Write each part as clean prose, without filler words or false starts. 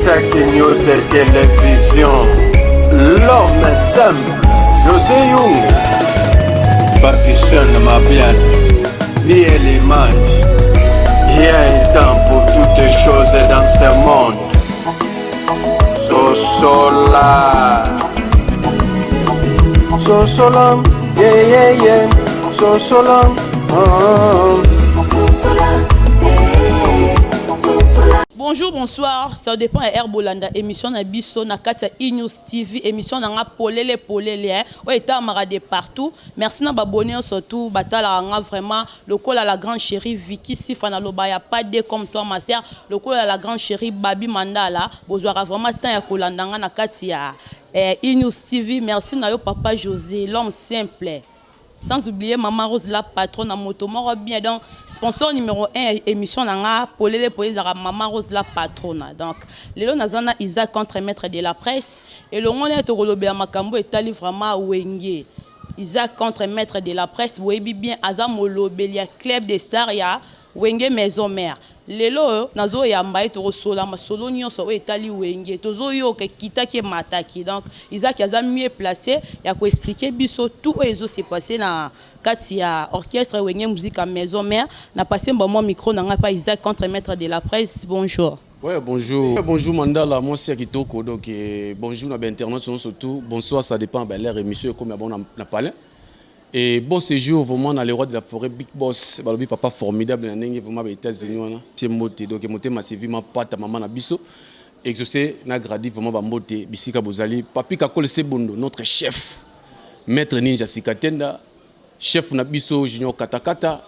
Isaac News Télévision. L'homme simple, José Young. Pakistan Mabian. Lier l'image. Il y a un temps pour toutes choses dans ce monde. Sosola. Sosola, yeah. Sosola, oh. Bonjour, bonsoir, ça dépend ya heure bolanda émission na biso na kati ya E-News TV, émission na nga polele polele, hein. Oyo etamaka de partout. Merci na babonné surtout batalaka nga vraiment lokola la grande chérie Vicky Sifa na loba ya pas de comme toi ma sœur, lokola la grande chérie Babi Mandala, bozwaka vraiment temps ya kolanda nga na kati ya E-News TV. Merci na yo papa José, l'homme simple. Sans oublier Maman Rose la patronne na moto moko bien. Donc sponsor numéro 1 émission na nga polele po ezaka Maman Rose la patronne. Donc lelo naza na Isaac contre maître de la presse elongo na tokolobela makambo etali vraiment Wenge. Isaac contre maître de la presse boyebi bien aza molobeli ya club des stars ya Wenge Maison Mère. Lelo oyo nazoyamba ye, tokosola masolo nyonso oyo etali Wenge, tozoyoka ekitaki emataki. Donc Isaac aza mieux placé ya koexpliquer biso tout oyo ezose passer na kati ya orchestre Wenge Musique ya Maison Mère. Na passe mwa micro na ngai pa Isaac contre maître de la presse. Bonjour. Ouais, bonjour. Ouais, bonjour Mandala, moi c'est Kitoko. Donc, bonjour na internaute surtout. Bonsoir, ça dépend ben l'heure émission comme bon na palais. Et bon séjour vraiment dans le roi de la forêt Big Boss, balobi papa formidable na ndenge vraiment ba États-Unis wana. C'est mbote donc motema Sylvie mapata maman na biso. Exaucé na gradi vraiment ba mbote bisika bozali. Papi Kakole Sebondo, notre chef. Maître Ninja Sikatenda, chef na biso Junior Katakata.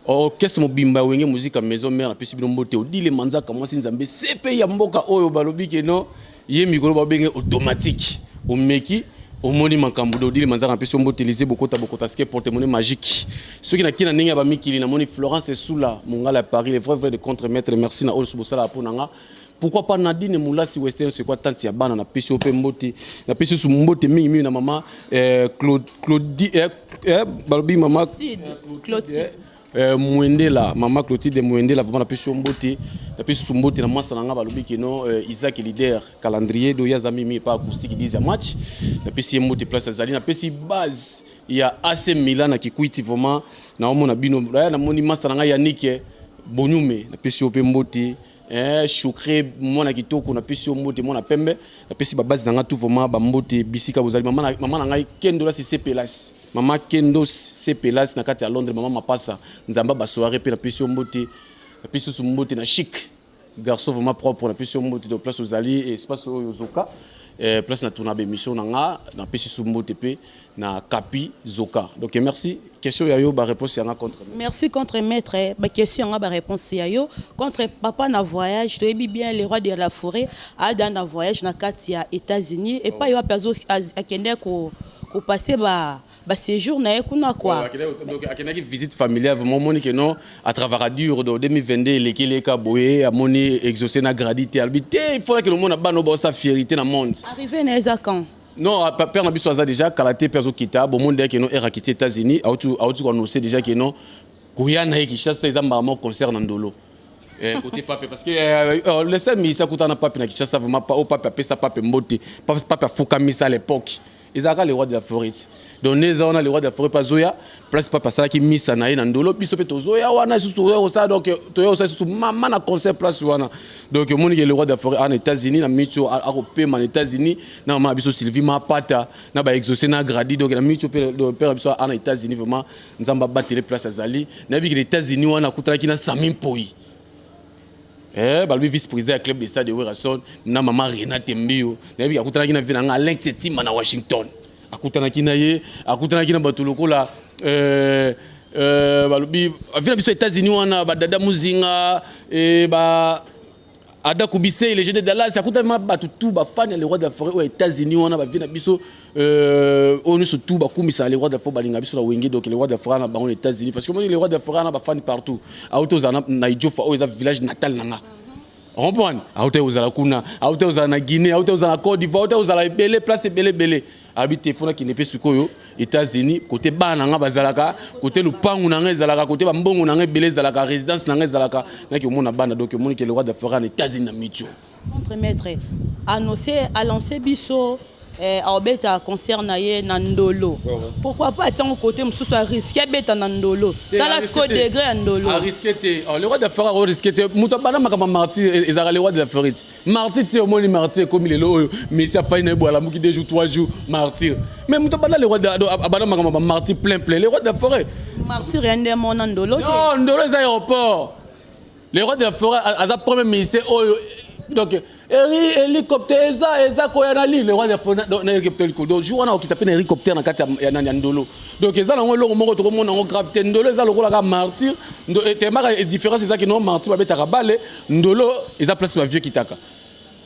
Orchestre mobimba Wenge Musique Maison Mère, napesi bino mbote. Odile Manzaka, mwasi Nzambe sepe ya mboka oyo, balobi ke no ye mikolo babenge automatique, omeki omoni makambo. Do Odile Manzaka, napesi yo mbote. Lise Bokota Bokota ske porte-monnaie magique. Soki naki na ndenge ya bamikili, namoni Florence Esula Mongala ya Paris, le vrai vrai de contre maître. Merci na oyo so bosalaka mpo na nga. Pourquoi pas Nadine Moulasi Western, c'est quoi tante ya bana, napesi yo mpe mbote. Napesi yo mbote mingi mingi na mama Claude, Claudie, balobi mama Clotilde. Mwendela, mama Clotilde Mwendela, vraiment napesi yo mbote. Napesi su mbote na mwasa na nga, balobi keno Isaac leader calendrier do ya zami mi pa acoustique 10 ya match. Napesi ye mbote place azali. Napesi base ya AC Milan na Kikwiti, vraiment naomona bino. Namoni masa na ngai Yannick Bonyume, napesi yo mpe mbote. Choucré mwana kitoko, napesi yo mbote. Mwana pembe, napesi babase na nga tout vraiment bambote bisika bozali. Mama na ngai Kendo Lasi Sepelas, mama Kendo Sepelas na kati ya Londres, mama Mapasa Nzamba basoirée mpe napesi yo mbote. Napesi susu mbote na Chic garçon vraiment propre, napesi yo mbote de place ozali, espace oyo ozoka place na tourna bémission na nga. Napesi su mbote mpe na Kapi Zoka. Donc merci, question ya yo, baréponse yanga contre. Merci contre maître, baquestion yanga, baréponse ya yo contre papa. Na voyage, toyebi bien le roi de la forêt ada na voyage na kati ya États-Unis. Epai wapi akende kopasser ba baséjour na ye kuna quoi? Donc akendaki visite familiale vraiment. Omoni ke non, à travers dur do 2022 eleki eleka boye, amoni exaucé na gradi te, alobi te il faut que omona bana baosa fierté na monde. Arrivé na eza quand? Non, père na biso aza déjà kala te mpe azokita. Bomoni deya ke non, ere akiti États-Unis, auti koannonce déjà ke non, koya na ye Kinshasa eza mbala moko concert na Ndolo. Côté pape, parce que le seul ministre akutana na pape na Kinshasa vraiment oyo pape apesa pape mbote, pape afukamisa à l'époque, ezalaka le roi de la forêt. Donc nde eza wana, le roi de la forêt mpe azoya place pape asalaki misa na ye na Ndolo. Biso mpe tozoya wana lisusu, tozoya kosala, donc toya kosala lisusu mama na concert place wana. Donc omoni ke le roi de la forêt aa na États-Unis na miti oyo akopema na États-Unis na mama na biso Sylvie Mapata na baexaucé na gradi. Donc na miti oyo mpe na biso aa na États-Unis vraiment, Nzambe abatele place azali. Nayebi ke na États-Unis wana akutanaki na Sami Mpoi, balobi vice président ya club de stade de Werrason na mama Renate Mbio. Nayebi akutanaki na vie na nga Alain Setima na Washington, akutanaki na ye, akutanaki na bato lokola balobi vie na biso États-Unis wana, badada Muzinga, ba Ada Kubise, les jeux de Dallas, akutaki ma bato tout bafani ya le roi de la forêt oyo États-Unis wana, bavie na biso oyo nyonso tout bakumisa le roi de la forêt, balinga biso na Wenge. Donc le roi de la forêt na bango na États-Unis, parce que omoni le roi de la forêt na bafani partout. Auti ozala na Idiofa oyo eza village natal na nga, comprendre, auti ozala kuna, auti ozala na Guinée, auti ozala na Côte d'Ivoire, auti ozala ebele place ebele ebele. Alobi te, fo nakende mpe sikoyo États-Unis, kote bana na nga bazalaka, kote lupangu na nga ezalaka, kote bambongo na nga ebele ezalaka, résidence na nga ezalaka, naki omona bana. Donc omoni ke le roi de la forêt na États-Unis na mitio. Contre maître annoncé alancé biso aobeta concert na ye na Ndolo. Pourquoi pas atiango côté mosusu, arisque abeta na Ndolo? Tala siko degré ya Ndolo. Arisque te. Oh, le roi de la forêt arisque te. Moto abanda makambo ya martyr ezalaka le roi de la forêt. Martyr ti omoni martyr ekomi lelo oyo, messi afai na ye boye, alamuki 2 jours, 3 jours, martyr. Mais moto abanda, le roi abanda makambo ya bamartyr plein plein, le roi de la forêt. Martyr ya nde mona Ndolo te. Non, Ndolo eza aéroport. Le roi de la forêt aza premier ministère oyo. Donc eri hélicoptère eza koya na li le roi de la forêt na hélicoptère likolo. Donc jour wana okita mpe na hélicoptère na kati ya nani, ya Ndolo. Donc eza nango eloko moko tokomona yango grave te. Ndolo eza lokola kaka martyr temaka. Différence ezaki no martyr babetaka bale, Ndolo eza place bavieux kitaka,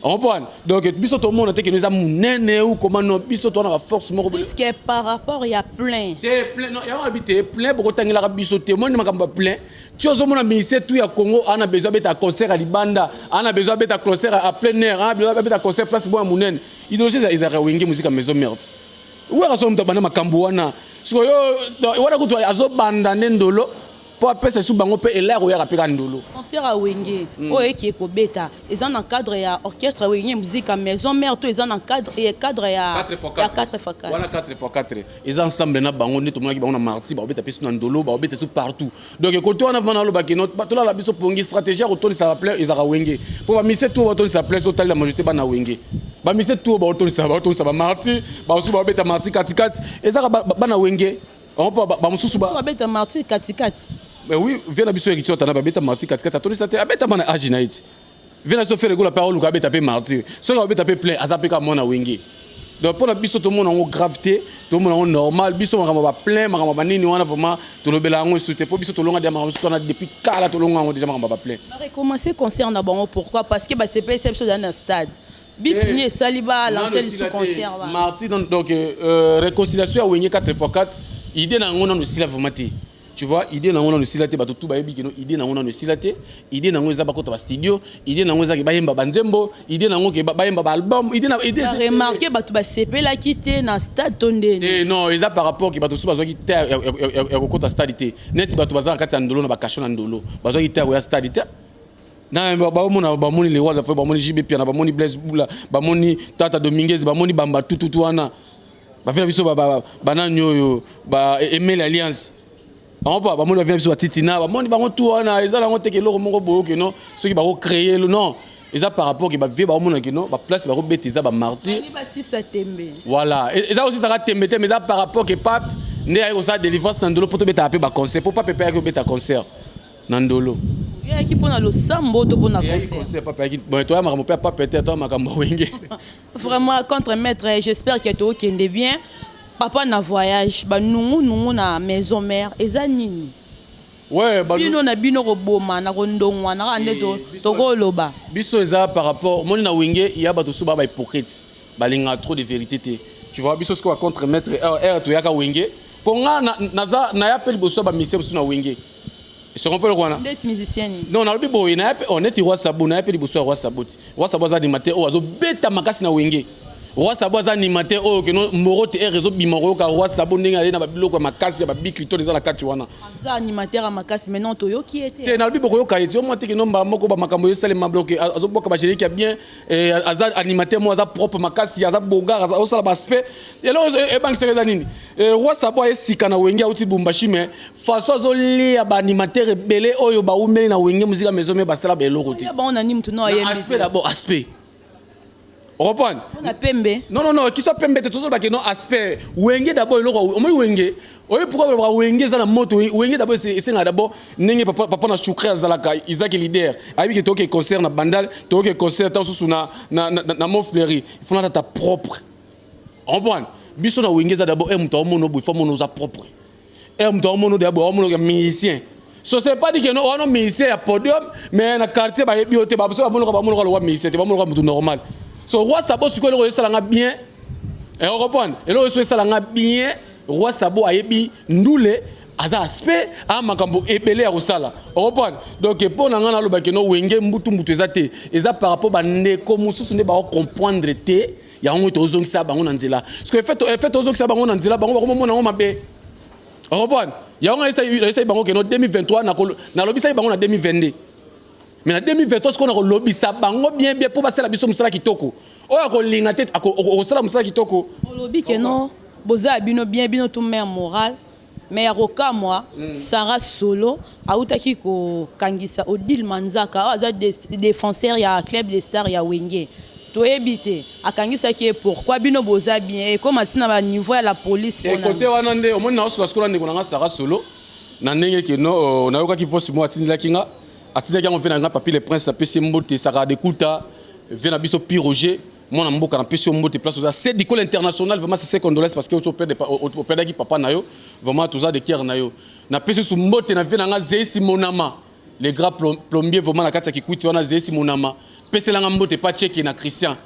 comprendre. Donc biso tomona te keno eza monene ou comment. No, biso towana baforce moko. Puisque par rapport ya plein. Te, plein non, yango alobi te. Plein bokotangelaka biso te. Omoni makambo ya plein ti ozomona ministère tout ya Congo ana besoin abeta concert ya libanda, ana besoin abeta concert à plein air, ana besoin abeta concert place moko ya monene. Idéologie ezalaka Wenge Musica Maison Mère. Wera so moto abanda makambo wana. Sikoyo wana kutu azobanda nde Ndolo mpo apesa su bango mpe elare oyaka mpe ka Ndolo. Concert ya Wenge oyo eki ekobeta eza na cadre ya orchestre Wenge Musica Maison Mère to eza na cadre ya 4 x 4? Wana 4 x 4 eza ensemble na bango nde tomonaki bango na martyr. Baobeta mpe su na Ndolo, baobeta su partout. Donc kote wana vana alobaki no tolala biso pongi. Stratégie ya kotolisa baplein ezalaka Wenge, mpo bamise tout batolisa plein. So otali la majorité bana Wenge, bamise tout baotolisa bamartyr, bamosusu baobeta martyr katikati, ezaka bana Wenge mpo bamosusu babeta martyr katikati. Mais oui, vie na biso héritier otana babeta martyr katikati, atolisa te, abeta bana age na ye ti. Vie na biso Ferre Gola mpe aoluka abeta mpe martyr, soki abeta mpe plein, aza mpe kaka mwana Wenge. Donc mpona biso tomona yango grave te, tomona yango normal. Biso makambo baplein, makambo banini wana, vraiment tolobela yango esu te, mpo biso tolonga dia makambo mosusu wana depuis kala. Tolonga yango déjà, makambo baplein. Barecommencer concert na bango, pourquoi? Parce que basepelisa biso eza na stade bitini esali balancer lisu concert. Martyr. Donc réconciliation ya Wenge 4 x 4, idée na yango nano esila vraiment te. Tu vois, idée nango nano esila te. Bato tu bayebi keno idée nango nano esila te. Idée nango eza bakota bastudio, idée nango ezaki bayemba banzembo, idée nango ke bayemba baalbum, idée na idée. Remarque, bato basepelaki te na stade to ndeni? Te, non, eza par rapport ke bato mosusu bazwaki te ya kokota stade te. Neti bato baza na kati ya Ndolo, na bakasho na Ndolo, bazwaki te ya koya stade te. Na baomona, bamoni le roi de, bamoni JB Piana, bamoni Blaise Bula, bamoni Tata Dominguez, bamoni Bamba tututu wana, bafina biso banani oyo ba Emele Alliance bango mpo bamoni bavina biso batitina, bamoni bango tu wana. Eza nango teke eloko moko boye okeno soki bakocréer. Non, eza par rapport ke bavie baomona keno baplace bakobeta eza bamartyr. Basisa tembe. Voilà, eza kosisaka tembe te, mais eza par rapport ke pape nde ayaki kosala délivrance na Ndolo mpo tobetaka mpe baconcert, mpo pape mpe ayaki kobeta concert na Ndolo. Oyaki mpona losambo to mpona concert? Pape ayaki. Bon, toya makambo mpe ya pape te, toya makambo Wenge. Vraiment, contre maître, j'espère que tookende bien. Papa na voyage, banungunungu na Maison Mère eza nini? Ouais. Bino na bino koboma na kondongwana kaka nde tokoloba. Biso eza par rapport omoni na Wenge ya bato mosusu baa bahypocrite, balingaka trop de vérité te. Tu vois, biso sikoyo contre maître r toyaka Wenge mpo nga naza naya mpe liboso ya bamusicien mosusu na Wenge. Esoko mpe eloko wana. Ndeti musicien? Non, nalobi boye, naya mpe, oh, neti Roi Sabo, naya mpe liboso ya Roi Sabo ti. Roi Sabo aza animateur oyo azobeta makasi na Wenge. Roi Sabo aza animateur oyo keno moro te ere ezobima, koyoka Roi Sabo ndenge aye na babiloko ya makasi ya babikliton eza na kati wana. Aza animateur ya makasi, maintenant toyoki ye te. Te, nalobi bokoyoka ye ti omwa te keno mbala moko bamakambo ezosalema. Bloke azoboka bagénérique ya bien, aza animateur moko aza propre makasi, aza bogar, azosala baaspect. Eloko ebangisaka eza nini? Roi Sabo aye sika na Wenge, auti Bumbashi, mais façon azolia baanimateur ebele oyo baumeli na Wenge Musica Maison Mère basala baeloko te. Bango na nini mutu no ayembi? Aspect d'abord, aspect, reprendre. Na pembe. Non, non, non, kiso pembe te. Tozolobaki non, aspect Wenge d'abord. Eloko omoni Wenge oyebi pourquoi balobaka Wenge eza na moto. Wenge d'abord esengaka d'abord ndenge papa na Choucre azalaka, Isaki leader, ayebi ke toyoke concert na Bandal, toyoke concert ntango susu na Mont Fleury, il faut natata propre, comprendre. Biso na Wenge eza d'abord e moto aomona boye, fo amona oza propre. E moto aomona d'abord, aomona ya musicien. So c'est pas dit que non, wana musicien ya podium, mais na quartier bayebi yo te. Baso bamonaka lokwa musicien te, bamonaka moto normal. So Roi Sabo sikoyo, eloko esalanga bien, comprendre, eloko eso esalanga bien, Roi Sabo ayebi ndule, aza aspect aa makambo ebele ya kosala, ocomprendre. Donc mpo na ngai nalobaki no Wenge mbutu mbutu eza te. Eza par rapport bandeko mosusu nde bakocomprendre te. Yango tozongisa bango na nzela, parce que effet tozongisa bango na nzela, bango bakomomona yango mabe, ocomprendre. Yango nayesai bango keno 2023, nalobisaki bango na 2022. Mais na 2023 sikoyo nakolobisa bango bien bien mpo basala biso mosala kitoko. Oyo akolinga te akosala mosala kitoko. Olobi ke non, boza ya bino bien, bino tout mère morale. Mais ya kokamwa, Sarah Solo autaki kokangisa Odile Manzaka oyo aza défenseur ya Club des Stars ya Wenge. Toyebi te akangisaki ye pourquoi. Bino boza bien, ekoma ntina ba niveau ya la police mpona Ekote wana nde omoni na osola sikola ndeko na nga Sarah Solo na ndenge ke no nayokaki voice moko atindelaki nga, atindaki yango mpe na nga Papi le Prince. Apesi ye mbote Saka de Kuta vie na biso Pi Roger, mwana mboka, napesi yo mbote place oza. C'est d'école internationale, vraiment c'est condoléances parce que operdaki papa na yo. Vraiment toza de cœur na yo. Napesi su mbote na vie na nga Zeisi Monama, le grand plombier, vraiment na kati ya Kikwiti wana. Zeisi Monama, peselanga mbote pa Cheke na Christian,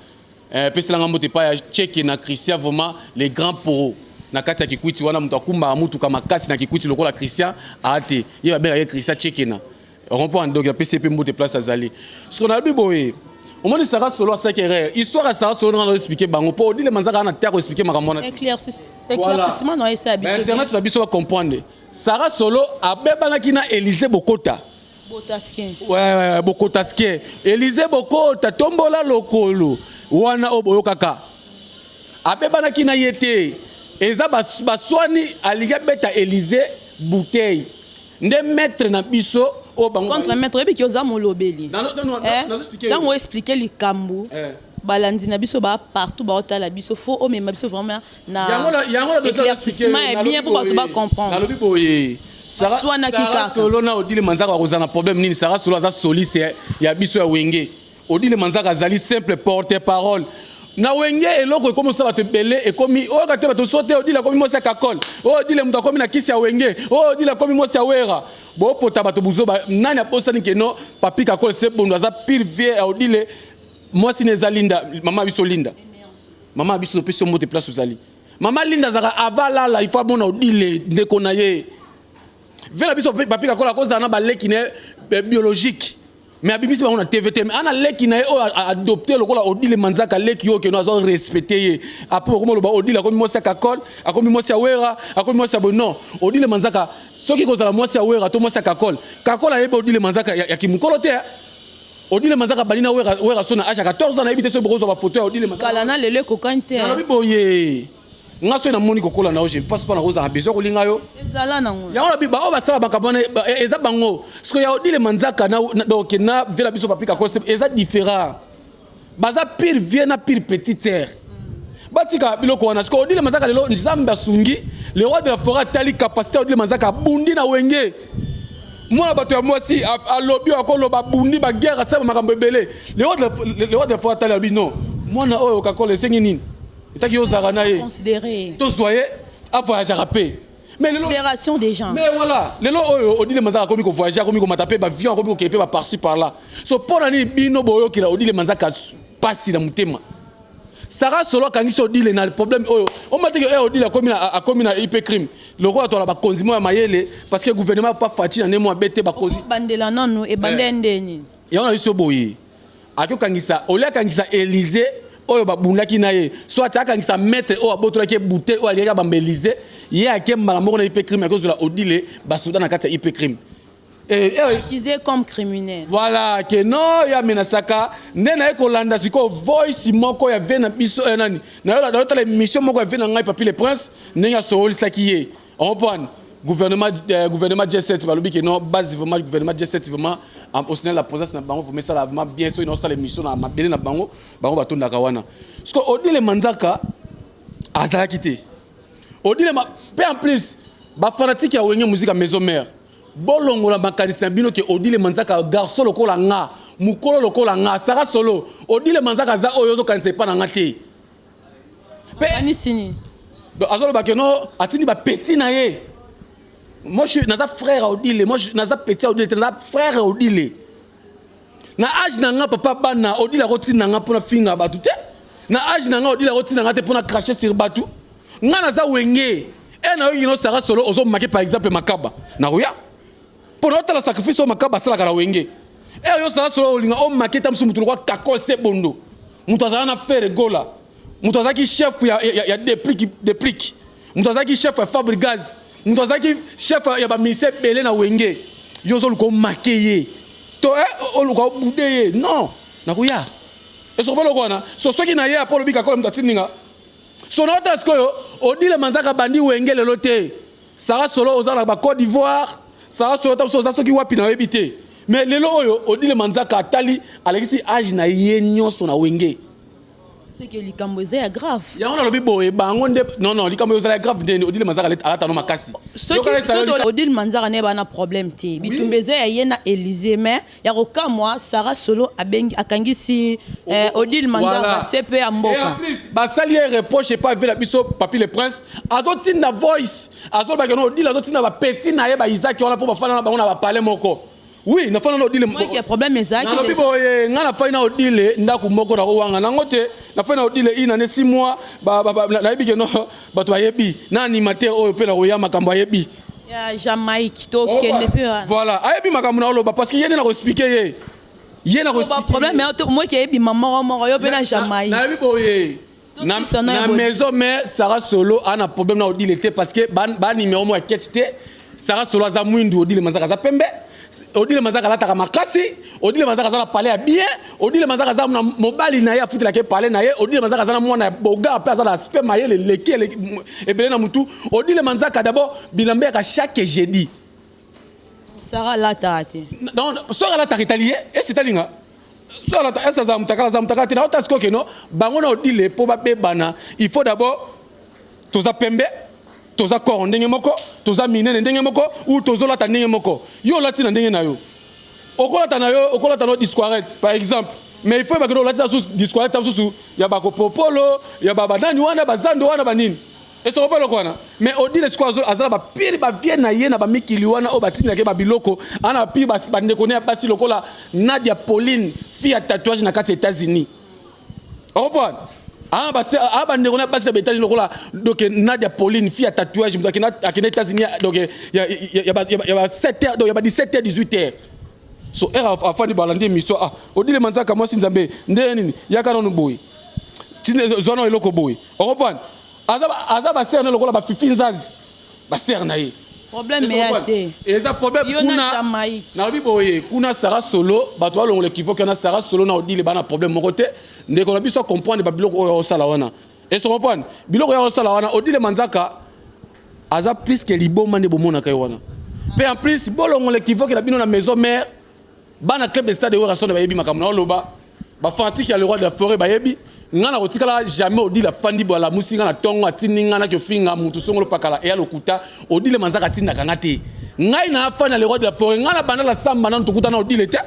peselanga mbote pa ya Cheke na Christian, vraiment les grands poro na kati ya Kikwiti wana. Moto akumbaka mutuka makasi na Kikwiti lokola Christian aa te, ye babengaka ye Christian Chekena rond-point. Donc apesi ye mpe mbote place azali. Soki nalobi boye, omoni Sara Solo asalaki erreur. Histoire ya Sara Solo nga naexpliquer bango mpo Odile Manzaka na te akoexpliquer makambo wana. Éclaircissement na esa biso. Internet na biso bacomprendre. Sara Solo abebanaki na Élysée Bokota. Botaskin. Ouais, Bokotaskin, Élysée Bokota, tombola lokolo wana oyo boyokaka. Abebanaki na ye te, eza baswani, alingi abeta Élysée bouteille nde maître na biso oyo bango. Contre maître, oyebi ki oza molobeli. Ntango oexpliquer likambo, balandi na biso baa partout, baotala biso. Faut omema biso vraiment na éclaircissement ya bien mpo bato bacomprendre. Nalobi boye. Baswanaki kaka. Solo na Odile Manzaka bakozala na problème nini? Sara Solo aza soliste ya biso ya Wenge. Odile Manzaka azali simple porte parole na Wenge. Eloko ekomi osala bato ebele, ekomi oyoka te bato so te Odile akomi mwasi ya Kakol, oyo Odile moto akomi na kisi ya Wenge, oyo Odile akomi mwasi ya Wera. Bopota bato buzoba. Nani abosani keno Papi Kakol se bondo aza pire vie ya Odile? Mwasi na eza Linda, mama biso Linda, mama biso topesi yo mbote place ozali. Mama Linda azalaka avalala, il faut amona Odile ndeko na ye ve na biso Papi Kakola. Akozala na baleki na ye biologique, mais abimisi bango na TV te. Mais ana leki na ye oyo adopté lokola Odile Manzaka, leki oyo keno azo respecter ye. Après okoma oloba Odile akomi mwasi ya Kakol, akomi mwasi ya Wera, akomi mwasi ya boye. Non, Odile Manzaka soki kozala mwasi ya Wera to mwasi ya Kakol, Kakol ayebi Odile Manzaka ya kimokolo te. Odile Manzaka bali na Wera, Wera so na âge ya 14 ans. Nayebi te soki bokozwa bafoto ya Odile Manzaka. Kala na lelo ekokani te. Nalobi boye, nga soki namoni kokola na yo, je pense mpo na kozala besoin kolinga yo. Ezala nango. Yango na baoyo basala makambo wana eza bango. Siko ya Odile Manzaka donc na vie na biso Papi Kakol eza différent. Baza pire vie na pire petite sœur. Batika biloko wana. Siko Odile Manzaka lelo, Nzambe asungi, le roi de la forêt atali capacité ya Odile Manzaka, abundi na Wenge. Mwana bato ya mwasi alobi oyo akoloba, abundi baguerre, asala makambo ebele. Le roi de la forêt atali, alobi non, mwana oyo Kakola esengi nini etaki yo ozalaka na ye. Considéré. Tozwa ye, avoyageaka mpe. Mais lelo Considération des gens. Mais voilà, lelo oyo Odile Manzaka akomi kovoyage, akomi komata mpe bavion, akomi kokende mpe baparci par là. So mpo na nini bino boyokela Odile Manzaka pasi na motema? Sara Solo akangisi Odile na problème oyo omateki e Odile akomi na IP crime lokola toala bakonzi mo ya mayele, parce que gouvernement pa Faci na nde mo abete bakonzi. Bandela nanu ebanda ndeni. Yango na biso boye, akokangisa olie akangisa Élysée oyo babundaki na ye, soit akangisa maître oyo abotolaki ye bouteille oyo alingaki abamba Élysée. Ye ake mbala moko na IP crime, akozwela Odile basoda na kati ya IP crime. Accusé comme criminel. Voilà ke non, ye amenasaka nde naye kolanda sikoyo voice moko ya vie na biso nani nayotala émission moko ya vie na ngai Papi le Prince, ndenge asoholisaki ye comprendre gouvernement G7. Balobi ke non, base vraiment gouvernement G7 vraiment au Sénégal, la présence na bango vraiment esala vraiment bien. Soki naosala émission na mabele na bango, bango batondaka wana. Parce que Odile Manzaka azalaki te Odile mpe en plus bafanatike ya Wenge Musique ya Maison Mère, bolongola makanisi na bino ke Odile Manzaka garçon lokola nga, mokolo lokola nga Sara Solo. Odile Manzaka aza oyo ozokanisa epa na nga te. Kanisi nini? Donc azoloba ke no, atindi bapeti na ye. Moi je naza frère ya Odile. Moi naza petit ya Odile te, naza frère ya Odile na âge na nga. Papa bana Odile akotinda nga mpona finga bato te. Na âge na nga, Odile akotinda nga te mpona cracher sur bato. Nga naza Wenge e nayoki no Sara Solo ozomake par exemple Makaba nakoya mpo na otala sacrifice oyo Makaba asalaka na Wenge. E oyo Sara Solo olinga omake ta mosu motu lokwa Kakol se bondo, moto azala na Ferre Gola, moto azalaki chef ya Deplick, Deplick, moto azalaki chef ya Fabregas, moto azalaki chef ya baministère ebele na Wenge. Yo ozoluka omake ye. To eh, oluka obude ye. Non, nakoya. Esoko boloko wana. So soki na ye apo olobi kakola moto atindi nga. So na ota sikoyo Odile Manzaka bandi wenge lelo te. Sarah Solo oza na ba Côte d'Ivoire. Sarah Solo ta oza soki wapi na yebi te. Mais lelo oyo Odile Manzaka atali alekisi age na ye nyonso na wenge. C'est que likambo eza ya grave. Yango nalobi boye bango nde non non likambo ezala ya grave nde Odile Manzaka alata no makasi. Soki Odile Manzaka ne bana problème te. Bitumba eza ya ye na Elysée mais ya kokamwa Sarah Solo abengi akangisi eh, Odile Manzaka voilà. CP ya mboka. Et en plus basali ye reproche epa vela biso Papy le Prince azotinda voice azolobaka no Odile azotinda ba petit na ye ba Isaac wana mpo bafanda na bango na ba palais moko. Oui, nafanda na Odile. Moi qui problème ezalaki. Nalobi boye, nga nafandi na Odile ndako moko na kowanga nango te. Nafandi na Odile une année 6 mois, ba ba nayebi ke no bato bayebi. Na animateur oyo pe na koya makambo ayebi. Ya Jamaïque to kende pe wana. Voilà, ayebi makambo na oloba parce que ye nde na ko expliquer ye. Ye na ko expliquer. Problème ya to moi qui ayebi moko moko yo pe na Jamaïque. Nayebi boye. Na, na maison mais Sarah Solo a na problème na Odile te parce que ba, ba numéro mo ya ketch te. Sarah Solo aza mwindu, Odile Manzaka aza pembe. Odile Manzaka alataka makasi, Odile Manzaka aza na palais ya bien, Odile Manzaka aza na mobali na ye afutelaka ye palais na ye, Odile Manzaka aza na mwana ya boga pe aza na aspect mayele eleki ebele na mutu. Odile Manzaka d'abord bilamba yaka chaque jeudi. Sarah alataka te. Non, soki alataka etali ye, esi etali nga. Soki alata esi azala mutakala azala mutakala te na ota sikoyo keno bango na Odile po babebana il faut d'abord toza pembe toza corps ndenge moko toza minene ndenge moko ou tozolata ndenge moko yo olati na ndenge na yo okolata na yo okolata no disquarette par exemple mais il faut bakende olati na susu disquarette ta susu ya bakopopolo ya banani wana bazando wana banini esoko mpe eloko wana mais Odile sikoyo aza na bapire bavie na ye na bamikili wana oyo batindaka ye babiloko ana bapire bandeko ne ya basi lokola Nadia Pauline fille ya tatouage na kati ya États-Unis okompane ah bandeko na basi ya baétats-unis lokola donc Nadia Pauline fille ya tatouage moto akende États-Unis donc ya ba 7 heures donc ya ba 17 heures 18 heures so heure afandi balandi émission ah Odile Manzaka mwasi nzambe nde nini yaka nanu boye zwa nano eloko boye okompane aza ba sœur na lokola ba fifi nzazi ba sœur na ye problème ya te eza problème kuna nalobi boye kuna Sarah Solo bato balongola équivoque wana Sarah Solo na Odile bana problème moko te ndeko na biso comprendre ba biloko oyo osala wana est comprendre biloko oyo osala wana Odile Manzaka aza plus que liboma nde bomonaka ye wana pe en plus bolongola équivoque na bino na maison mère Bana club de stade Werrason bayebi makambo na oloba. Ba fanatique ya le roi de la forêt bayebi. Nga na kotikala jamais Odile afandi bo alamusi nga na tongo atindi nga na kofinga mutu songolo pakala eya lokuta. Odile Manzaka atindaka nga te. Ngai na afani ya le roi de la forêt nga na banda la samba nanu tokuta na Odile te.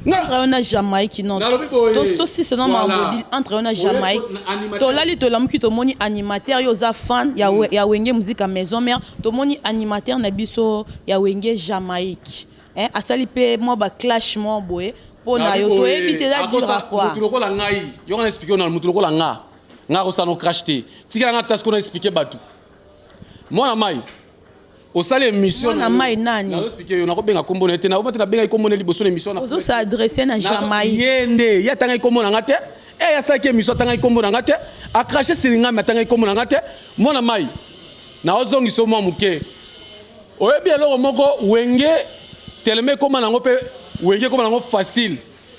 Entre yo na Jamaïque non. To si c'est non Odile entre yo na Jamaïque. Tolali tolamuki tomoni animateur yo oza fan ya ya Wenge Musica Maison Mère tomoni animateur na biso ya Wenge Jamaïque. Hein, asali pe mwa ba clash mwa boye po na yo toyebi te eza dur à quoi. Mutu lokola ngai, yo nga na expliquer na mutu lokola nga. Nga akosala no crash te. Tikela nga task na expliquer batu. Mwana mai osali émission mwana mai nani? Nazo expliquer yo nakobenga kombo na ye te. Nakoba te nabengaki kombo na ye liboso na émission na. Ozo s'adresser na Jamaïque. Ye nde ye atangaki kombo na nga te. Eh asalaki émission atangaki kombo na nga te. A cracher siringami atangaki kombo na nga te. Mwana mai naozongisa yo mwa moke. Oyebi eloko moko wenge telema ekoma nango pe wenge ekoma nango facile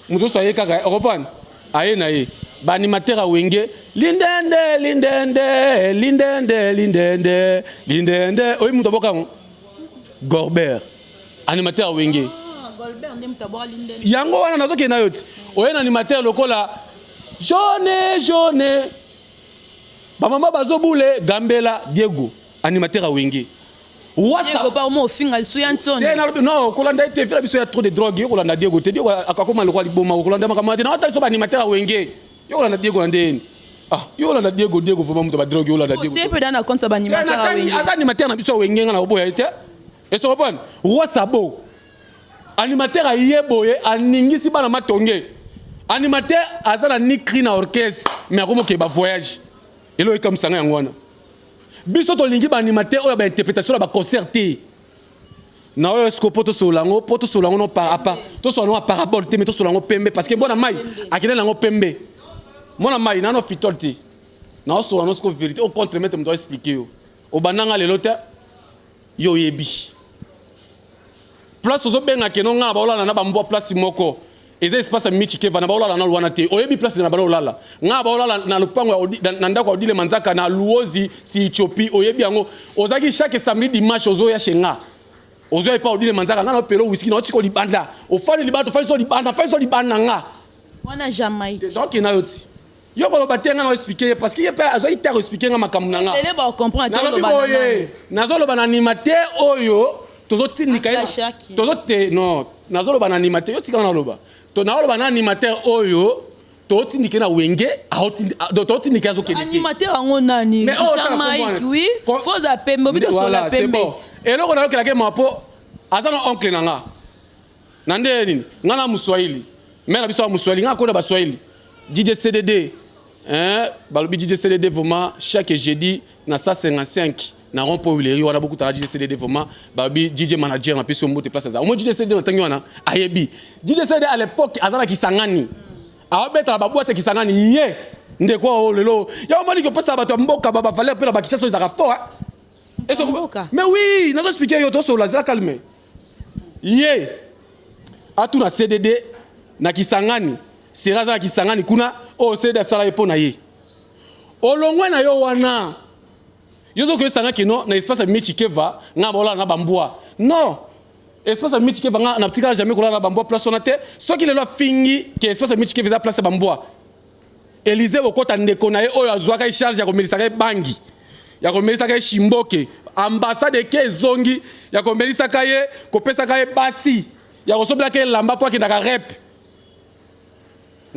moto nyonso aye kaka okompane aye na ye ba animateur ya wenge lindende lindende lindende lindende lindende oyebi moto aboka yango Gorbert animateur ya wenge ah, yango wana nazokende na yo ti oye na animateur lokola jaune jaune bamama bazobule gambela Diego animateur ya wenge Diego pa omo ofinga lisu ya nsoni. Te nalobi non kolanda ye te vela biso ya trop de drogue yo kolanda Diego te Diego akoma lokola liboma okolanda makambo te na otali so ba animateur ya wenge yo kolanda Diego na ndeni ah yo kolanda Diego Diego vraiment moto ba drogue yo kolanda Diego te pe dana compte ba animateur ya wenge aza animateur na biso ya wenge nga na oboya ye te est-ce comprendre roi sabo animateur aye boye aningisi bana matonge animateur aza na ni cri na orchestre mais akomoke ba voyage eloko ekamwisa nga yango wana Biso tolingi ba animateur oyo ba interpretation na ba concert te. Na oyo siko po tosolola yango po tosolola yango no par apa tosolola yango parabole te mais tosolola yango pembe parce que mwana mai akende na yango pembe. Mwana mai nano fitol te. Na osolola no siko vérité au contre maître moto expliquer yo. Obanda nga lelo te yo oyebi. Place ozobenga keno nga baolala na bambwa place moko, eza espace ya Michikeva na baolala na wana te. Oyebi place na baolala, nga baolala na lopango ya na ndako ya Odile Manzaka na Luozi si Ethiopie. Oyebi yango, ozalaki chaque samedi, dimanche ozoya chez nga, ozoya epa Odile Manzaka, nga na opelo whisky na otiko libanda, ofandi libanda, ofandi so libanda, ofandi so libanda nga. Wana Jamaïque. Donc na yo ti yo koloba te, nga na expliquer ye parce que ye mpe azwaki te expliquer nga makambo na nga. Ebele bacomprendre te. Nalobi boye, nazoloba na animateur oyo tozotindika ye. Tozo te, non, nazoloba na animateur yo, tika naloba. To nazoloba na animateur oyo tozotindika na Wenge, tozotindika azokende te. Animateur yango nani? Jamaïque, oui, foza pembe, obi tosola pembe. Eloko nayokelaki ma mpo aza na oncle na nga na nde nini, nga na moswahili me na biso ya moswahili, nga akona baswahili DJ CDD, hein, balobi DJ CDD vraiment chaque jeudi na 155 na rond point Huilerie wana bokutana DJ CDD. Vraiment balobi DJ manager na pesi yo mbote. Place aza omo DJ CDD na ntangi wana ayebi DJ CDD. À l'époque aza na Kisangani, aobetala baboîte ya Kisangani. Ye ndeko oyo lelo ya omoni kopesa bato ya mboka bavaleur mpe na bakishasa oyo ezalaka fort. Mais oui, nazo expliquer yo, tosolola, zela calme. Ye atuna CDD na Kisangani, sera aza na Kisangani kuna oyo CDD asala ye mpo na ye. Olongwe na yo wana, yo soki oyesanga kino na espace ya Michikeva, nga baolala na bambwa. Non, espace ya Michikeva, nga natikala jamais kolala na bambwa place wana te. Soki lelo afingi ke espace ya Michikeva eza place ya bambwa, Elize okota ndeko na ye oyo azwaka ye charge ya komelisaka ye bangi, ya komelisaka ye shimboke, ambassade eke ezongi, ya komelisaka ye, kopesaka ye basi, ya kosombelaka ye elamba mpo akendaka rep.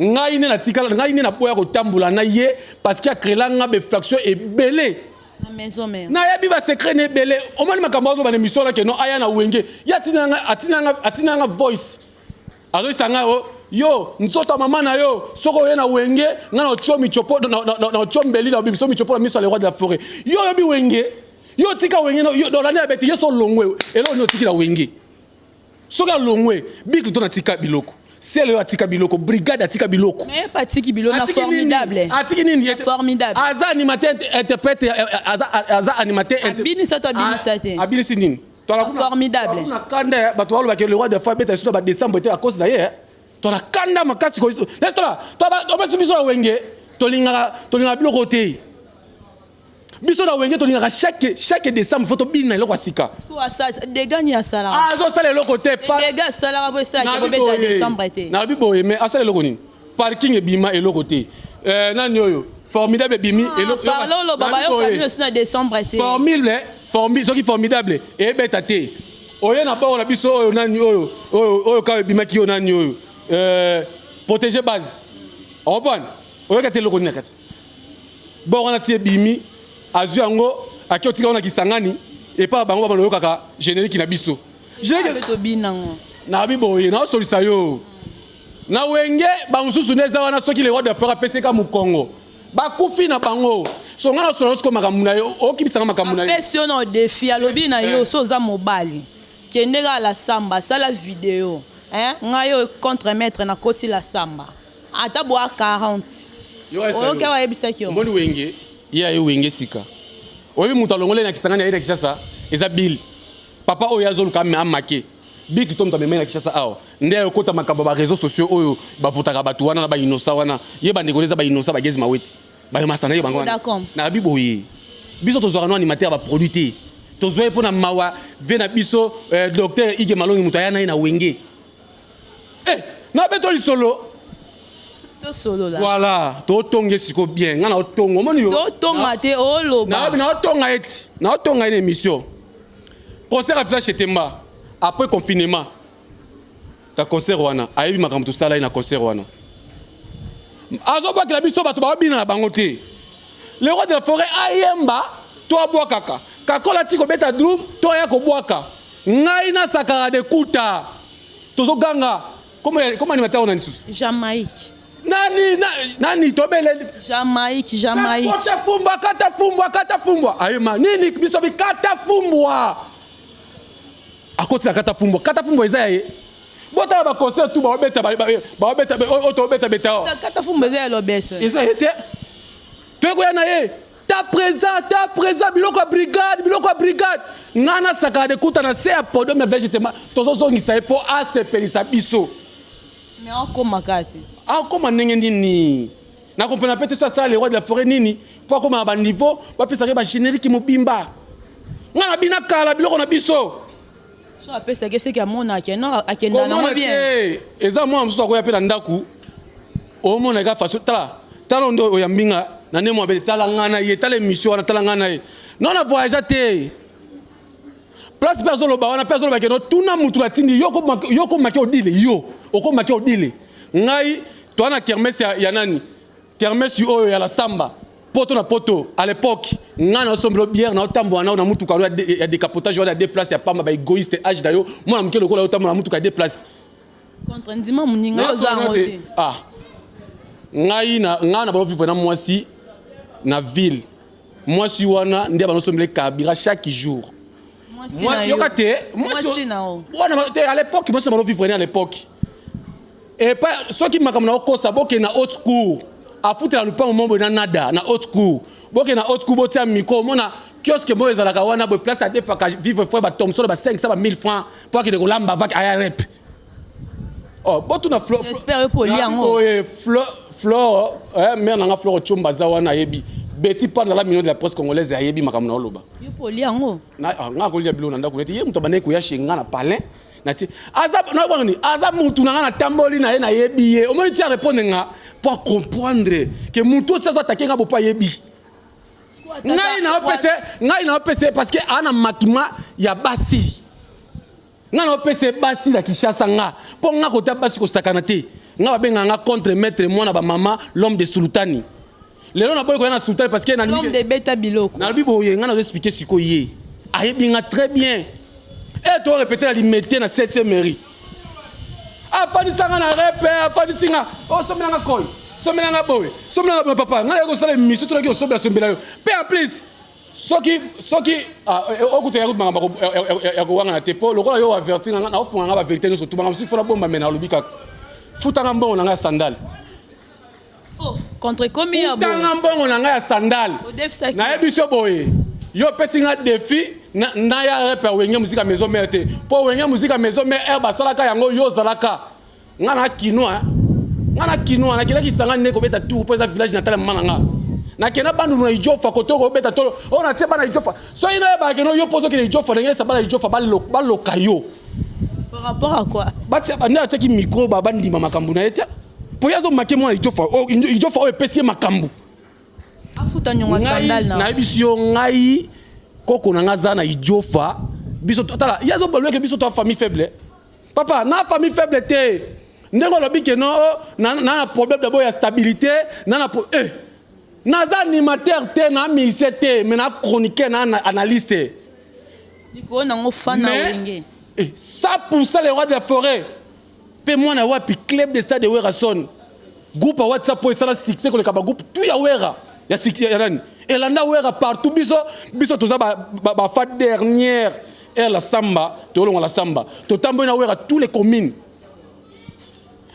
Ngai nde natikala, ngai nde naboya kotambola na ye parce que acréela nga bainfraction ebele. Na maison mère. Nayebi basecret na ebele. Omoni makambo azoba na émission wana keno aya na Wenge, ye atinanga nga voice, azoyisa ngai o yo nzoto ya mama na yo. Soki oye na Wenge, ngai na otio michopo na otio mbeli na obimiso michopo na miso ya le roi de la forêt. Yo oyebi Wenge, yo otika Wenge olandi ya bete. Yo so olongwe, eloko nini otiki na Wenge? Soki alongwe bikli to natika biloko sele oyo atika biloko, brigade atika biloko. Mais patiki biloko na Formidable. Atiki nini? Formidable. Aza animateur interprète, aza animateur. Abinisa to abinisa te? Abinisi nini? Formidable. Na kanda bato balobaki le roi de fa beta biso na badécembre te à cause na ye. Tona kanda makasi. Tola opesi biso na Wenge, tolingaka biloko te. Biso na Wenge tolingaka chaque décembre faut tobina eloko ya sika. Dégâts asalaka. Azosala eloko te. Dégâts asalaka po esalaka bobeta décembre te. Nalobi boye, mais asala eloko nini? Parking ebima, eloko te. Nani oyo Formidable ebimi. Oloba bayoka bino na décembre te. Formule soki Formidable eyebeta te, oye na bord na biso oyo nani oyo oyo oyo kaka ebimaki oyo nani oyo protéger base ocomprendre, oyoka te eloko nini na kati bord wana ti ebimi. Azwi yango, ake otika wana Kisangani epa bango babana oyokaka générique na biso. Nabi boye, naosolisa yo na Wenge bamosusu nde eza wana. Soki le roi de forêt apeseka mokongo, bakufi na bango. So nga nasola siko makambo na yo, okibisanga makambo na yo. Apesi yo na défi, alobi na yo so oza mobali, kende kaka la samba, sala video ngai oyo contre maître nakoti la samba ata boa 40. Oyoki awa, ayebisaki yo. Omoni Wenge, ye aye Wenge sika. Oyebi moto alongoli na Kisangani aye na Kinshasa eza Bill papa oyo azoluka amake biki to moto amemai na Kinshasa awa nde ayokota makambo ya baréseaux sociaux oyo bavotaka bato wana na bainosa wana. Ye bandeko eza bainosa bagezi mawete bayomasana ye bango wana. Nayebi boye, biso tozwaka no animateur ya baproduit te, tozwa ye mpo na mawa ve na biso. Docteur Ige Malongi, moto aya na ye na Wenge, nabeto lisolo. Tosolola. Voilà, totonga siko bien. Nga na otonga, omoni yo. Totonga te, oloba. Naotonga eti naotonga ye na émission concert ya Village Temba après confinement. Ka concert wana, ayebi makambo tosala ye na concert wana. Azobwakela biso bato baobina na bango te. Le roi de la forêt ayemba to abwakaka kakola ti kobeta drum to aya kobwaka ngai nasakaka de kuta tozoganga comme animateur wana lisusu. Jamaïque. Nani nani tobeleli? Jamaïque, Jamaïque. Kata fumbwa, kata fumbwa, kata fumbwa, ayema nini? Biso bi kata fumbwa, akotisa kata fumbwa, kata fumbwa eza ya ye. Botala baconcert tu baobeta, baobeta oyo tobeta beta. Kata fumbwa eza ya Lobese. Eza ye te, toyekoya na ye. Ta présent, ta présent, biloko ya brigade, biloko ya brigade. Ngai nasakaka de kuta na se ya podium na village tema, tozozongisa ye mpo asepelisa biso. Mais akomaka te. Akoma ndenge nini? Nakompena mpe te so asala le roi de la forêt nini mpo akoma na baniveau bapesaka ye bagénérique mobimba. Ngai na bina kala biloko na biso. So apesaki eseki amonaka no akenda nango bien. Te, eza mwana mosusu akoya mpe na ndako, omona eka façon. Tala, tala nde oyambi nga na nde mwa bele. Tala nga na ye, tala émission wana, tala nga na ye. Non, na voyage te, place mpe azoloba wana, mpe azoloba keno tuna mutu natindi yo. Okomaki odile, yo okomaki odile. Ngai toa na kermesse ya nani, kermesse oyo ya la samba, poto na poto. À l'époque ngai naosombela bière, naotambola nao na mutuka ya décapotage wana ya deux place ya pamba. Baégoïste, age na yo, mwana moke lokola otambola na mutuka ya deux place. Contre, ndima moninga, oza yango te. Ah, ngai na ngai na balovivre na mwasi na ville. Mwasi wana nde banosombela kabira chaque jour. Yoka te. Wana te, à l'époque mwasi na balovivre ne à l'époque epa. Soki makambo na okosa, bokende na haute cour, afutela lupango mo boye na nada na haute cour. Bokende na haute cour, botia micro, omona kiosque moko ezalaka wana boye, place adefaka vivre frère bathomson ba 500, ba 1000 francs mpo akende kolamba vake aya rep. Oh, botuna. Flore, mère nanga Flore Tshomba aza wana, ayebi. Beti Panda, la million de la presse congolaise, ayebi makambo na oloba. Yo mpo olia yango. Nga kolia biloko na ndako neti ye moto abandaki koya chez nga na palin nati aza nabwangani, aza mutu na nga, natamboli na ye, nayebi ye. Omoni ti arépondre nga po acomprendre ke mutu oyo ti azo atake nga bo, po ayebi ngai naopese, ngai naopese, parce que aa na makima ya basi. Ngai naopesa basi na Kinshasa nga mpo nga kota basi kosakana te. Nga babengaka nga contre maître, mwana bamama, l'homme de sultani. Lelo naboyi koya na sultani parce que l'homme de beta biloko. Nalobi boye, ngai nazo expliquer sikoyo, ye ayebi nga très bien. E to répété na Limete na 7e mairie, afandisanga na repe, afandisi nga, osombelanga koi, sombelanga boye, sombelanga boye. Papa, ngai naye kosala émission, tolaki osombela sombela yo mpe. En plus soki okuta ya makambo ya kowangana te, mpo lokola yo averti nga, naofunga nga bavérité nyonso tu. Makambo mosusu fona bomba, me nalobi kaka, futanga mbongo na ngai ya sandale. Oh, contre ekomi ya futanga mbongo na ngai ya sandale. Nayebi so boye, yo opesi nga défi na ya rep ya Wenge Musica Maison Mère te, mpo Wenge Musica Maison Mère aire basalaka yango, yo ozalaka. Nga na kinois, nga na kinois, nakendaki sanga nde kobeta tour, mpo eza village natal ya mama na nga. Nakenda Bandundu na Idiofa kote kobeta tolo oyo natie bana Idiofa. Soki nayebaka keno yo mpo ozokende Idiofa, ndenge esa bana Idiofa baloka yo. Par rapport à quoi? Nde atiaki micro, bandima makambo na ye te, mpo ye azomake mwana Idiofa. Idiofa oyo epesi ye makambo. Afuta nyongo sandale na Nayebisi yo, ngai koko na nga aza na Idiofa. Biso tala, ye azobalweke biso to famille faible. Papa, na famille faible te. Ndenge olobi ke no na problème d'abord ya stabilité, na naza animateur te, na musicien te, mais na chroniqueur, na analyste. Likolo nango fan na Wenge. 100 % le roi de la forêt. Mpe mwana wapi? Club de stade de Werrason, groupe ya WhatsApp oyo esala succès koleka bagroupe tu ya Wera, ya nani elanda Wera partout. Biso toza bafa dernière ère la samba, tolongola samba, totamboli na Wera tous les communes.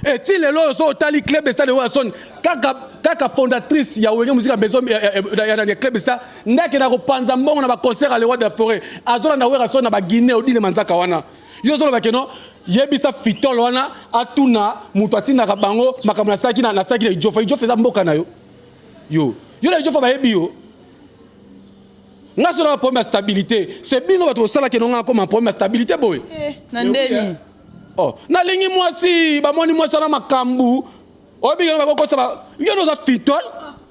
Eti lelo oyo so otali club de stade Werrason, kaka kaka fondatrice ya Wenge Musica Maison ya club star nde akenda kopanza mbongo na baconcert ya le roi de la forêt. Azolanda Werrason na baguinée, Odile Manzaka wana. Yo ozoloba keno yebisa fitole wana atuna moto atindaka bango makambo. Nasalaki na Idiofa. Idiofa eza mboka na yo. Yo na Idiofa bayebi yo. Nga so na problème ya stabilité, c'est bino bato bosalaki no nga akoma problème ya stabilité boye. Na ndeni? Oh, nalingi mwasi, bamoni mwasi wana makambo oyebi keno bakokosa yo noza fitole.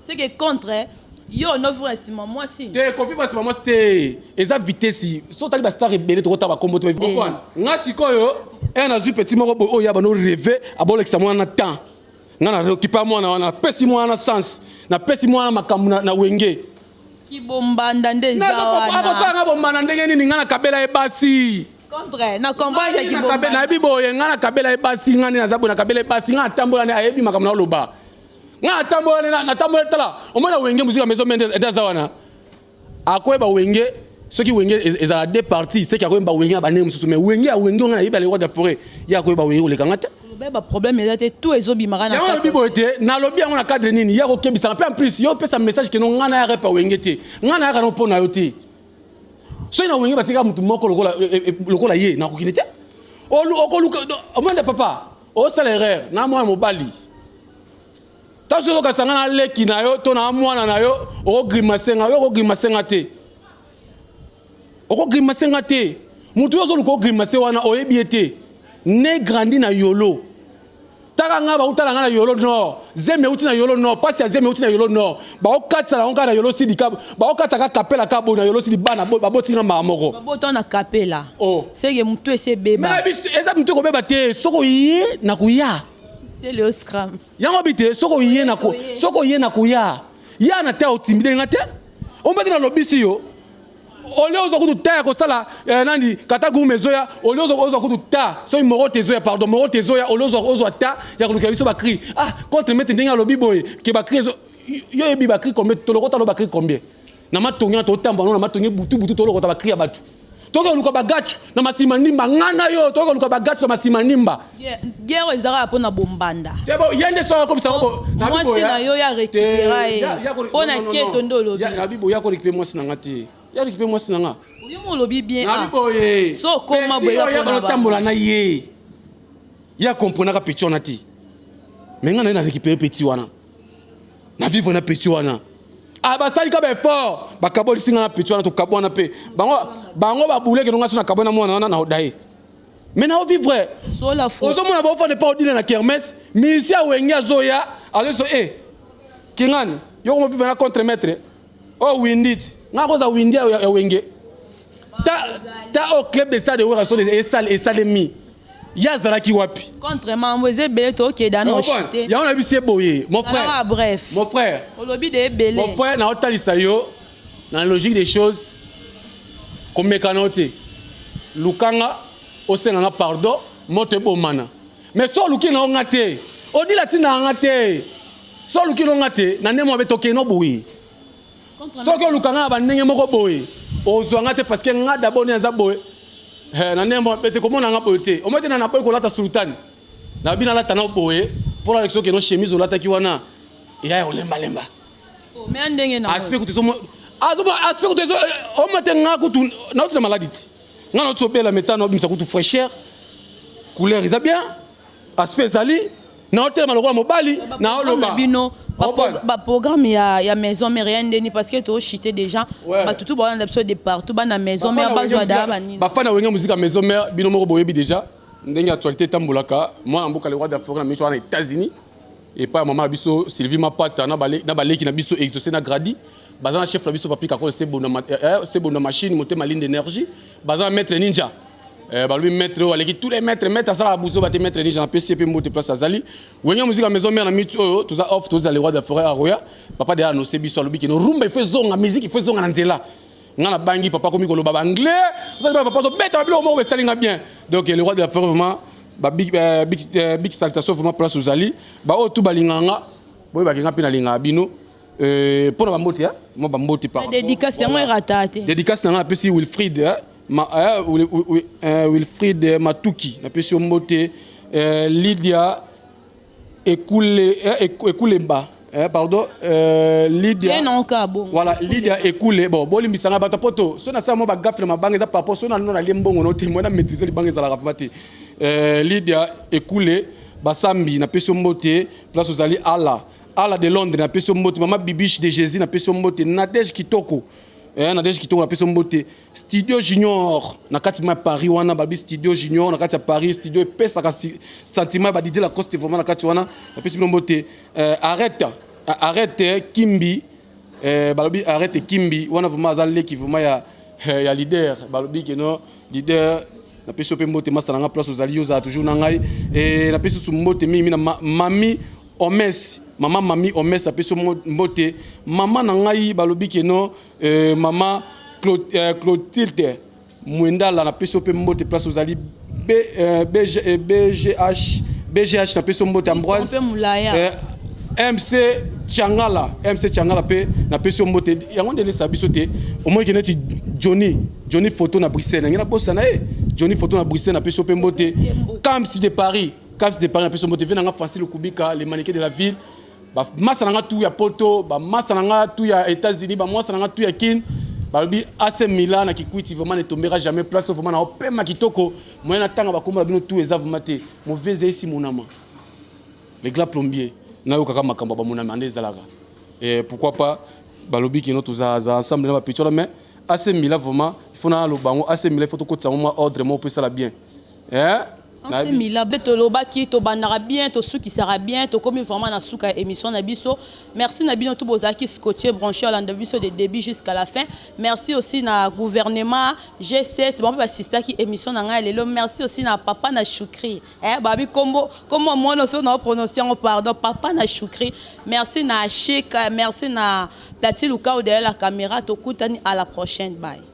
C'est que contre yo novivre na nsima mwasi. Te, kovivre na nsima mwasi te, eza vitesse. So otali bastar ebele, tokota bakombo te. Nga sikoyo e nazwi petit moko boye oyo ya bano rêve, abolekisa mwana na temps. Nga na récupère mwana wana, napesi mwana na sens, napesi mwana makambo na Wenge. Kibombanda nde eza wana. Akosala nga bombanda ndenge nini? Nga nakabela ye basi. Contre, na comprendre kibombanda. Nayebi boye, nga nakabela ye basi. Nga nde naza boye, nakabela ye basi. Nga natambola nde ayebi makambo na oloba. Nga natambola nde natambola. Tala, omona Wenge Musica Maison Mère nde aza wana, akoyeba Wenge. Soki Wenge ezala deux parties, seki akoyeba Wenge na bandenge mosusu, mais Wenge ya Wenge, nga nayebi ya le roi de la forêt, ye akoyeba Wenge koleka nga te. Obe baproblème eza te, tout ezobimaka na Yango kati. nalobi boye te, nalobi yango na cadre nini ya kokebisaka. Mpe en plus, yo opesa message keno ngai na ya repa Wenge te, ngai na yaka no mpo na yo te. Soki na Wenge batika motu moko lokola lokola ye, nakokende te. Okoluka omende papa, osala erreur na mwana mobali. Ntango soki okasa ngai na leki na yo to na mwana na yo, okogrimace nga. Yo okogrimace nga te, okogrimace nga te. Motu oyo ozoluka ogrimace wana, oyebi ye te. Ne grandi na Yolo, taka nga bautala nga na Yolo Nord, zemi euti na Yolo Nord, mpasi ya zemi euti na Yolo Nord, baokatisa yango kaka na Yolo Sidi, baokatisa kaka Kapela ka boye na Yolo Sidi. Bana babotinga mbala moko. Babota na Kapela. Oh. Seke motu esi ebeba. Mais eza motu ekobeba te. Soki oye na koya Sele oscram. Yango bi te. Soki oye na soki oye na koya ya na te, otimide nga te, ombati na lobisi yo. Olie ozwa kutu ta ya kosala nani kata gume ezoya. Olie ozwa kutu ta soki moro te ezoya, pardon, moro te ezoya. Olie ozwa ta ya kolukela biso bacri. Ah, contre maître, ndenge alobi boye ke bacri ezo, yo yebi bacri combien tolokota lo, bacri combien na matongi wana totambola no na matongi butu butu, tolokota bacri ya bato. Toke koluka bagacu na masima ndimba, nga na yo toke koluka bagacu na masima ndimba. Guerre ezalaka mpona bombanda. Te, bo ye nde soki akomisa ngo. Mwasi na yo ya récupéra ye mpo na keto nde olobi. Nabi boye, ya korécupérer mwasi na nga te, ya récupérer mwasi na nga. Oyo mo olobi bien. Nabi boye. So okoma boye. Petit oyo balotambola na ye, ye akomprenaka petit wana te. Mais nga na ye na récupérer petit wana, na vivre na petit wana. Ah, basali ka baeffort, bakabolisi nga na petit wana, tokabwana mpe bango. Bango babuleke nonga so nakabwana mwana wana na oda ye, mais na ovivre. Sola fo. Ozomona baofanda epa odile na kermesse, musicien Awenge azoya, azoso e kingani yo komo vivre na contre maître oyo windi ti nga koza windi ya Wenge ta ta au club de stade Werrason esalemi, ye azalaki wapi? Contre mambo eza ebele, tokeda na oshite. Yango na biso eboye, mon frère. Zalaka bref. Mon frère. Olobi de ebele. Mon frère, naotalisa yo na logique des choses. Komekana yo te, lukanga osenganga pardon, moto ebomana. Mais so oluki na yo nga te, odila ntina nga te. So oluki na nga te na ndenge moko abe, tokende no boye. Soki olukanga na bandenge moko boye, ozwa nga te, parce que nga d'abord nde naza boye. Na ndenge moko te, komona nga boye te. Omoi te na naboyi kolata sultani, nabi nalata na boye mpo na soki no chemise olataki wana eya ya kolembalemba. Me ndenge na Aspect kutu aspect kutu ezo oma te. Nga kutu nauti na maladi ti, nga nauti obela metano, obimisa kutu fraîcheur, couleur eza bien, aspect ezali, naotelema lokola mobali, naoloba. Bino baprogramme ya maison mère ya ndeni, parce que toshite déjà. Bato tu baolanda biso de partout, bana maison mère bazwa daa banini. Bafana Wenge Musique ya maison mère, bino moko boyebi déjà ndenge actualité etambolaka. Mwana mboka le roi d'Afrique na miso wana États-Unis, epai ya mama na biso Sylvie Mapata na baleki na biso Exaucé na Gradi, baza na chef na biso Papi Kakol Sebonda machine motema ligne d'énergie, baza na maître ninja. Balobi maître oyo aleki tous les maîtres, maître asalaka buso bate, maître ninja, napesi ye mpe mbote place azali. Wenge Musique ya maison mère na miti oyo toza off, toza le roi de la forêt aroya. Papa deya annonce biso, alobi keno rumba ifo ezonga, musique ifo ezonga na nzela. Nga na bangi papa komi koloba baanglais, ozali papa azobeta babiloko moko esali nga bien. Donc le roi de la forêt vraiment ba big, big, big salutation vraiment place ozali. Baoyo tu balingaka nga, boyebaki nga mpe nalingaka bino. Mpo na bambote, mwa bambote par Dédicace yango erata te. Dédicace na nga, napesi Wilfried, Wilfried Matuki, napesi yo mbote. Lydia Ekule, Ekulemba, pardon, Lydia. Voilà, Lydia Ekule. Bon, bolimbisanga bato poto so nasala mwa bagaffe na mabanga, eza par rapport so nano nalie mbongo no te, mwana maîtrise libanga ezalaka vraiment te. Lydia Ekule Basambi, napesi yo mbote place ozali. Ala Ala de Londres, napesi yo mbote. Mama Bibiche de Jésus, napesi yo mbote. Nadege Kitoko, Nadege Kitoko, napesi yo mbote. Studio Junior na kati ma Paris wana, babi Studio Junior na kati ya Paris, studio epesaka sentiment ya badide Lacoste vraiment na kati wana, napesi bino mbote. Arrête, arrête Kimbi, balobi arrête Kimbi wana vraiment aza leki vraiment ya leader. Balobi keno leader, napesi yo mpe mbote, masa na nga place ozali, yo ozala toujours na ngai. Napesi susu mbote mingi na mami Omes, mama mami Omes, apesi yo mbote. Mama na ngai, balobi keno mama Clotilde Mwendala, napesi yo mpe mbote place ozali. BG, BGH, BGH, napesi yo mbote. Ambroise MC Changala, MC Changala mpe napesi yo mbote. Yango nde elesa biso te. Omoki neti Johnny, Johnny photo na Bruxelles, nange nabosa na ye, Johnny photo na Bruxelles, napesi yo mpe mbote. Camps de Paris. Caps de Paris, napesi mbote. Vie nanga Francis Lukubika, le mannequin de la ville. Bamasa nanga tu ya Poto, bamasa nanga tu ya États-Unis, bamwasa nanga tu ya Kin. Balobi AC Milan na Kikwiti, vraiment ne tombera jamais, place vraiment na opema kitoko. Moyen na tanga bakombo na bino tout eza vraiment te. Mauvais esi monama. Les grands plombiers nayokaka makambo ya bamonami nde ezalaka. Et pourquoi pas balobi kino toza ensemble na bapetits wana. Mais AC Milan, vraiment il faut naloba yango, AC Milan, il faut tokotisa yango mwa ordre moko mpo esala bien, eh? AC Milan mpe tolobaki, tobandaka bien, tosukisaka bien. Tokomi vraiment na suka ya émission na biso. Merci na bino to bozalaki scotché, branché, olanda biso de début jusqu'à la fin. Merci aussi na gouvernement G7, bango mpe basistaki émission na ngai lelo. Merci aussi na papa na Shukri, eh, babi kombo kombo mwana so na prononce yango, pardon, papa na Shukri. Merci na Chic, merci na Plati Lukao derrière la caméra. Tokutani à la prochaine, bye.